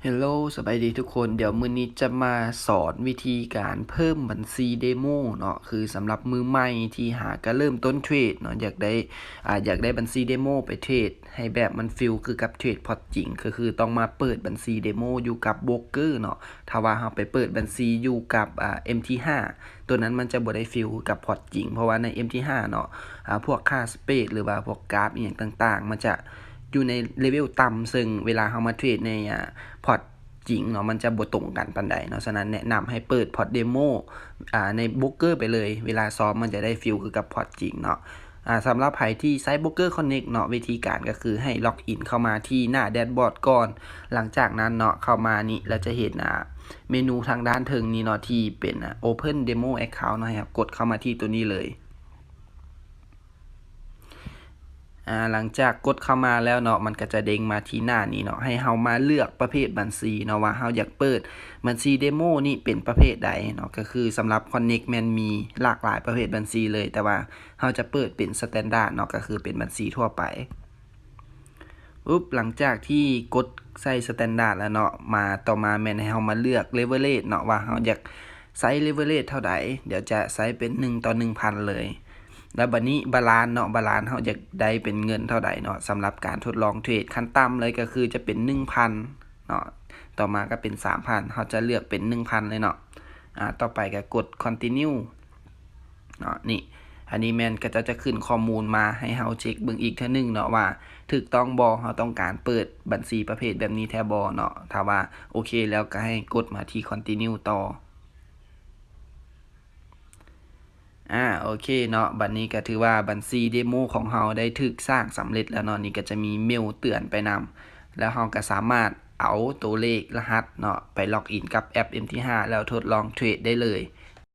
Hello ສະບາຍດີທຸກຄົນ. ດຽວມື້ນີ້ຈະມາສອນວິທີການເພີ່ມບັນຊີເດໂມເນາະ, ຄືສຳລັບມືໃໝ່ທີ່ຫາກະເລີ່ມຕົ້ນເທຣດເນາະ, ຢາກໄດ້ ອາ ຢາກໄດ້ບັນຊີເດໂມໄປເທຣດໃຫ້ແບບມັນຟີລຄືກັບເທຣດພອດຈິງ, ກໍຄືຕ້ອງມາເປີດບັນຊີເດໂມຢູ່ກັບໂບຣກເກີເນາະ. ຖ້າວ່າເຮົາໄປເປີດບັນຊີຢູ່ກັບ ອາ ເອັມທີຫ້າ ໂຕນັ້ນມັນຈະບໍ່ໄດ້ຟີລຄືກັບພອດຈິງ, ເພາະວ່າໃນເອັມທີຫ້າເນາະ ອາ ພວກຄ່າສະເປດ ຫຼືວ່າພວກກາຟອີ່ຫຍັງຕ່າງໆ ມັນຈະຢູ່ໃນເລເວວຕ່ຳ, ເຊິ່ງເວລາເຮົາມາເທຣດໃນ ອາ ພອດຈິງເນາະ ມັນຈະບໍ່ຕົງກັນປານໃດເນາະ. ສະນັ້ນແນະນຳໃຫ້ເປີດພອດເດໂມ ອາ ໃນໂບຣກເກີໄປເລີຍ, ເວລາຊອມມັນຈະໄດ້ຟີລຄືກັບພອດຈິງເນາະ. ອາ ສຳລັບໃຜທີ່ໃຊ້ໂບຣກເກີຄອນເນັກເນາະ, ວິທີການກໍຄືໃຫ້ລັອກອິນເຂົ້າມາທີ່ໜ້າແດຊບອດກ່ອນ. ຫຼັງຈາກນັ້ນເນາະ ເຂົ້າມານີ້ ແລ້ວຈະເຫັນ ອາ ເມນູທາງດ້ານເທິງນີ້ເນາະ ທີ່ເປັນ ອາ Open Demo Account ເນາະ, ໃຫ້ເຮົາກົດເຂົ້າມາທີ່ໂຕນີ້ເລີຍ. ອາ ຫຼັງຈາກກົດເຂົ້າມາແລ້ວເນາະ ມັນກໍຈະເດ້ງມາທີ່ໜ້ານີ້ເນາະ, ໃຫ້ເຮົາມາເລືອກປະເພດບັນຊີເນາະ ວ່າເຮົາຢາກເປີດບັນຊີເດໂມນີ້ເປັນປະເພດໃດເນາະ. ກໍຄືສຳລັບຄອນເນັກແມ່ນມີຫຼາກຫຼາຍປະເພດບັນຊີເລີຍ, ແຕ່ວ່າເຮົາຈະເປີດເປັນສະແຕນດາດເນາະ, ກໍຄືເປັນບັນຊີທົ່ວໄປ. ປຶບ ຫຼັງຈາກທີ່ກົດໃສ່ສະແຕນດາດແລ້ວເນາະ ມາ ຕໍ່ມາແມ່ນໃຫ້ເຮົາມາເລືອກເລເວີເຣຈເນາະ ວ່າເຮົາຢາກໃຊ້ເລເວີເຣຈເທົ່າໃດ. ດຽວຈະໃຊ້ເປັນໜຶ່ງຕໍ່ໜຶ່ງພັນເລີຍ. ແລ້ວບັດນີ້ບາລານເນາະ, ບາລານເຮົາຢາກໄດ້ເປັນເງິນເທົ່າໃດເນາະ. ສຳລັບການທົດລອງເທຣດ ຂັ້ນຕ່ຳເລີຍກໍຄືຈະເປັນໜຶ່ງພັນເນາະ, ຕໍ່ມາກໍເປັນສາມພັນ, ເຮົາຈະເລືອກເປັນໜຶ່ງພັນເລີຍເນາະ. ອາ ຕໍ່ໄປກໍກົດ Continue ເນາະ. ນີ້ ອັນນີ້ແມ່ນເຂົາເຈົ້າຈະຂຶ້ນຂໍ້ມູນມາໃຫ້ເຮົາເຊັກເບິ່ງອີກເທື່ອໜຶ່ງເນາະ ວ່າຖືກຕ້ອງບໍ່, ເຮົາຕ້ອງການເປີດບັນຊີປະເພດແບບນີ້ແທ້ບໍ່ເນາະ. ຖ້າວ່າໂອເຄແລ້ວກໍໃຫ້ກົດມາທີ່ Continue ຕໍ່. ອາ ໂອເຄເນາະ, ບັດນີ້ກໍຖືວ່າບັນຊີເດໂມຂອງເຮົາໄດ້ຖືກສ້າງສຳເລັດແລ້ວເນາະ. ນີ້ກໍຈະມີເມວເຕືອນໄປນຳ, ແລ້ວເຮົາກໍສາມາດເອົາຕົວເລກລະຫັດເນາະ ໄປລັອກອິນກັບແອັບ ເອັມທີຫ້າ ແລ້ວທົດລອງເທຣດໄດ້ເລີຍ.